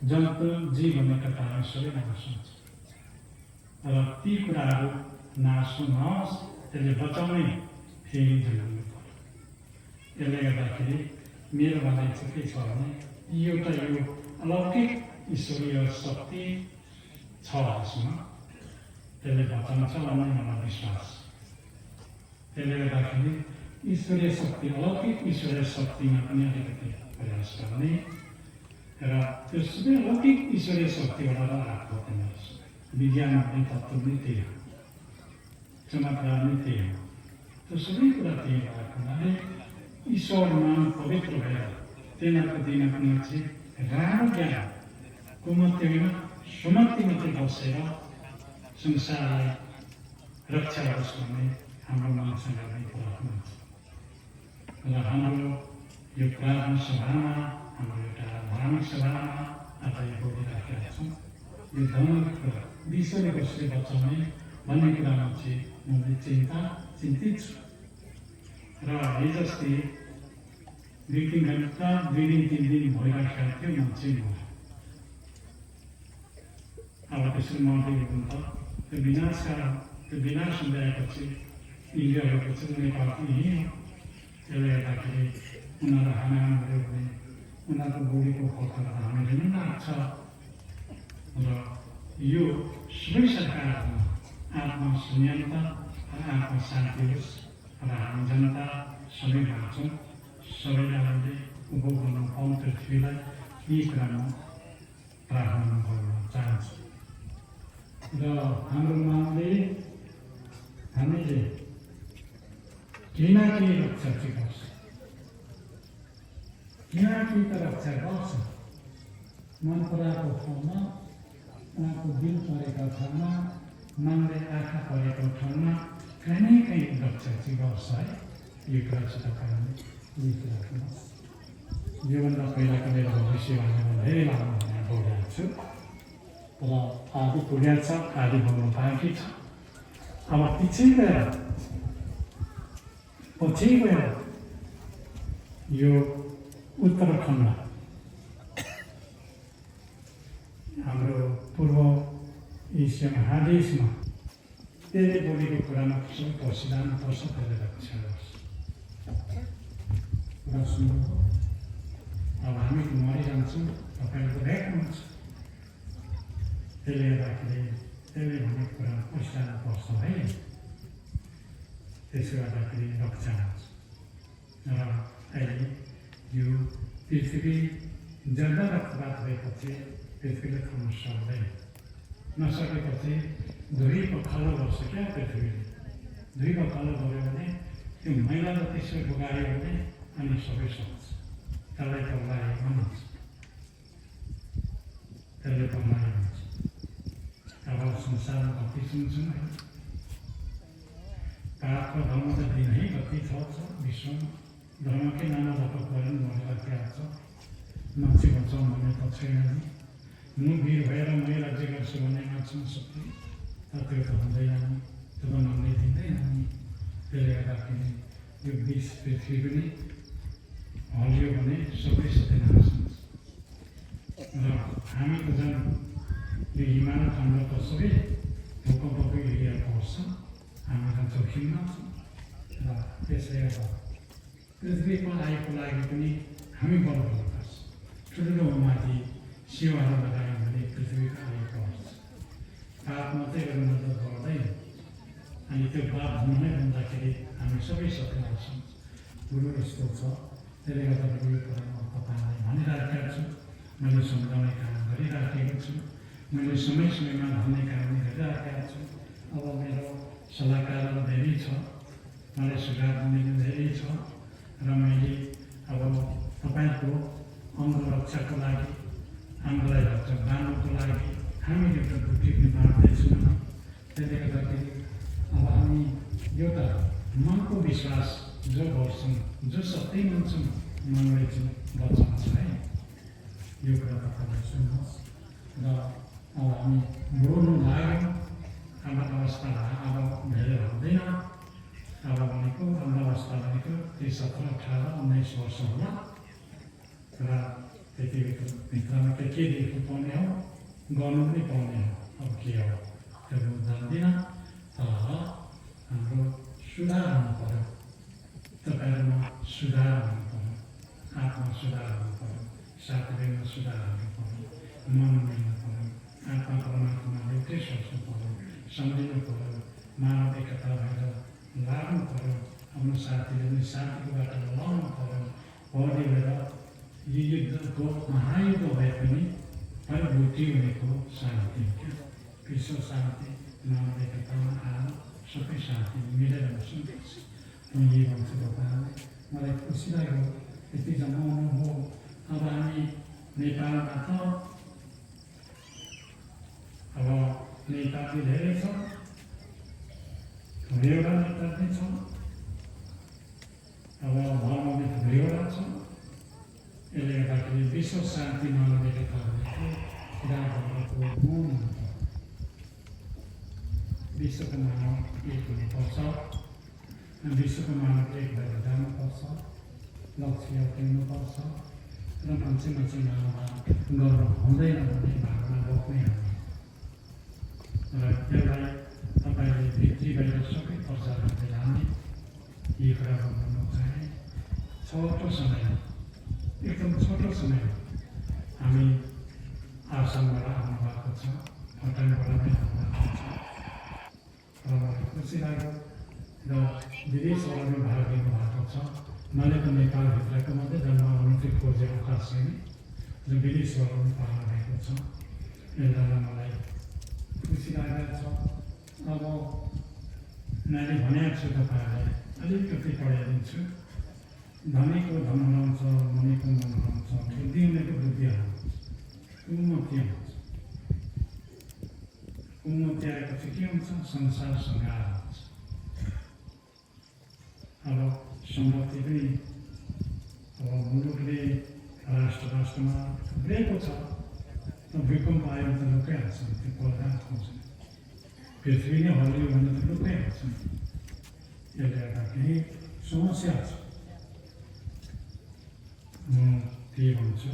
जन्तु जीव भनेका कारण सबै नाश हुन्छ र ती कुराहरू नाश नहोस् त्यसले बचाउने फेरि जन्मनु पर्यो। यसले गर्दाखेरि मेरो भनाइ चाहिँ के छ भने एउटा यो अलौकिक ईश्वरीय शक्ति छ यसमा, त्यसले बचाउँछ भन्ने मलाई विश्वास। त्यसले गर्दाखेरि ईश्वरीय शक्ति अलौकिक ईश्वरीय शक्तिमा पनि अलिकति प्रयास गर्ने र त्यो सबै अलौकिक ईश्वरीय शक्तिबाट आएको हुँदैन। विज्ञान भन्ने तत्त्व नै त्यही हो, चमत्कार नै त्यही हो, त्यो सबै कुरा त्यही भएको हुनाले ईश्वरमा पवित्र भएर तिनीहरूको दिनको चाहिँ राम्रो ज्ञानको मध्यमा सुमति मात्रै बसेर संसारलाई रक्षा होस् भन्ने हाम्रो मनसँग नै प्रार्थना छ। र हाम्रो यो प्रार्थना सभामा, हाम्रो एउटा धार्मिक सभामा आज यो बोलिराखेका छौँ। यो धर्मको कुरा विश्वले कसरी बचाउने भन्ने कुरामा चाहिँ मैले चिन्तित छु। र हिजो अस्ति 2-3 घन्टा 2 दिन 3 दिन भइरहेको थियो मान्छे म अब त्यसरी मर्दै हुनुहुन्छ। त्यो विनाश हुँदैपछि इन्डियाको चाहिँ नेपाल पनि हिँड्यो। त्यसले गर्दाखेरि उनीहरू हानाहान गऱ्यो भने उनीहरूको बुढीको खतरा हामीले पनि लाग्छ। र यो सबै सरकारमा आत्मा संयमता र आत्मा शान्ति होस् र हामी जनता सबै बाँच्छौँ, सबैलाई हामीले उपभोग गर्न पाउँ। पृथ्वीलाई यी कुरामा प्रार्थना गर्न चाहन्छु। र हाम्रो मागले हामीले केही न केही रक्षा चाहिँ गर्छ, केही न केही त रक्षा गर्छ। मन पराएको ठाउँमा, उहाँको दिल परेको ठाउँमा, मनले आँखा परेको ठाउँमा कहीँ न कहीँ रक्षा चाहिँ गर्छ है। यो कुरा चाहिँ तपाईँहरूले लेखिराख्नुहोस्। योभन्दा पहिलाको मेरो भविष्यवाणी म धेरै लामो बोलेको छु, तर आदि पुगेको छ, आदि बोल्नु बाँकी छ। अब पछि गएर यो उत्तराखण्डमा हाम्रो पूर्व एसिया महादेशमा त्यसले बोलेको कुरामा कसरी पर्सिदान पर्छ त्यसले रक्षा गर्छ। कुरा सुन्नु, अब हामी मरिजान्छौँ, तपाईँको भेट्नुहुन्छ। त्यसले गर्दाखेरि त्यसले भनेको कुरा पर्सिदान पर्छ है। त्यसो गर्दाखेरि रक्षा हुन्छ। र अहिले यो पृथ्वी जन्म रक्तपात भएपछि पृथ्वीले खान सक्दैन। नसकेपछि धुरीको खलो गर्छ क्या पृथ्वीले। धुरीको खलो गऱ्यो भने त्यो मैला त्यसो बगाऱ्यो भने अनि सबै सक्छ। त्यसलाई पग्लाइ भन्छ, त्यसले पग्लाइ भन्छ। अब संसारमा कति सुन्छौँ है, पापको धर्म त दिन है कति छ विश्वमा। धर्मकै नाना धर्महरू भइरहेको छ। मान्छे बचाउँ भन्ने त छैन नि। म वीर भएर मै राज्य गर्छु भन्ने मान्छे सक्छु, तर त्यो त हुँदैन नि, त्यो त मान्दै दिँदैन नि। त्यसले गर्दाखेरि यो विष पृथ्वी पनि हल्लियो भने सबै सत्यनाश हुन्छ। र हामीको झन् यो हिमाल खण्ड त सबै भूकम्पको एरिया पर्छ। हामी त जोखिममा छौँ र त्यसले गर्दा पृथ्वीको आएको लागि पनि हामी बल गर्नुपर्छ। ठुलो माथि सेवाहरू लगायो भने पृथ्वीको आएको हुन्छ। पाप मात्रै गर्नु मद्दत गर्दैन। अनि त्यो पाप हुनै भन्दाखेरि हामी सबै सत्यनाश हुन्छ। गुरु यस्तो छ। त्यसले गर्दाखेरि यो कुरा म तपाईँलाई भनिराखेको छु। मैले सम्झाउने काम गरिराखेको छु। मैले समय समयमा भन्ने काम गरिराखेको छु। अब मेरो सल्लाहकारहरू धेरै छ, मलाई सुझाव दिने धेरै छ। र मैले अब तपाईँको अङ्गरक्षाको लागि, अङ्गलाई रक्षा बनाउनको लागि हामीले एउटा बुटिक बाँड्दैछौँ। त्यसले गर्दाखेरि अब हामी एउटा मनको विश्वास जो गर्छौँ, जो सत्य मान्छौँ, मनले चाहिँ बचाउँछ है। यो कुरा तपाईँलाई सुन्नुहोस्। र अब हामी बोल्नु लाग्यौँ। अब अवस्था अब धेरै हुँदैन। अब भनेको हाम्रो अवस्था भनेको 17, 18, 19 वर्ष होला। र त्यति भित्रमा के देख्नु पाउने हो, गर्नु पनि पाउने हो। अब के हो त्यो म जान्दिनँ, तर हाम्रो सुधार हुनु पऱ्यो। तपाईँहरूमा सुधार हुनु पऱ्यो, आत्मा सुधार हुनु पऱ्यो, साथीभाइमा सुधार हुनु पऱ्यो, मन मिल्नु पऱ्यो, आत्मा परमात्माले एउटै सोच्नु पऱ्यो, सम्झिनु पऱ्यो, मानव एकता भएर लाग्नु पऱ्यो। आफ्नो साथीले पनि साथीको बाटो लाउनु पऱ्यो। पढ्ने भएर यो युद्धको महायुद्ध भए पनि परिभूति भनेको शान्ति क्या, विश्व शान्ति, मानव एकतामा आएर सबै शान्ति मिलेर बस्नुपर्छ। म यही भन्छु तपाईँलाई, मलाई खुसी लाग्यो यति जमाउनु हो। अब हामी नेपालमा त अब नेताजी धेरै छ, थुप्रैवटा नेताजी छ, अब धर्मले थुप्रैवटा छ। यसले गर्दाखेरि विश्व शान्ति मानव एकता भनेको सिद्धान्तको मूल हुन्छ। विश्वको मानव एक हुनुपर्छ, विश्वको मानव एक भएर जानुपर्छ, लक्ष्य अटेर्नुपर्छ र मान्छे मान्छेमा गर्नु हुँदैन भन्ने भावना बोक्नै हो। र यसलाई तपाईँले भित्री बाहिर सबै प्रचार गर्दै लाने यी कुरा भन्नु चाहे। छोटो समय, एकदम छोटो समय हामी आसामबाट आउनुभएको छ, भुटानबाट पनि आउनुभएको छ र मलाई खुसी लाग्यो। र विदेशबाट पनि भाग लिनुभएको छ। मैले त नेपालभित्रको मात्रै जन्माउनु खोजेको खास छैन, र विदेशबाट पनि पाल्नु भएको छ। यसलाई मलाई खुसी लागेको छ। अब मैले भनेको छु तपाईँहरूलाई, अलिकति पढाइदिन्छु। धनीको धन हराउँछ, मनीको मन हराउँछ, बुद्धि हुनेको बुद्धि हराउँछ, उन्नति हुन्छ। उन्नति आएपछि के हुन्छ? संसारसँग आउँछ। अब सम्पत्ति पनि अब मुलुकले राष्ट्रमा थुप्रेको छ, भूकम्प आयो भने त लुकाइहाल्छन्, त्यो पर्दा खुवाउँछन्। पृथ्वी नै हल्लियो भने त लुकाइहाल्छन्। यसले गर्दाखेरि समस्या छ। म के भन्छु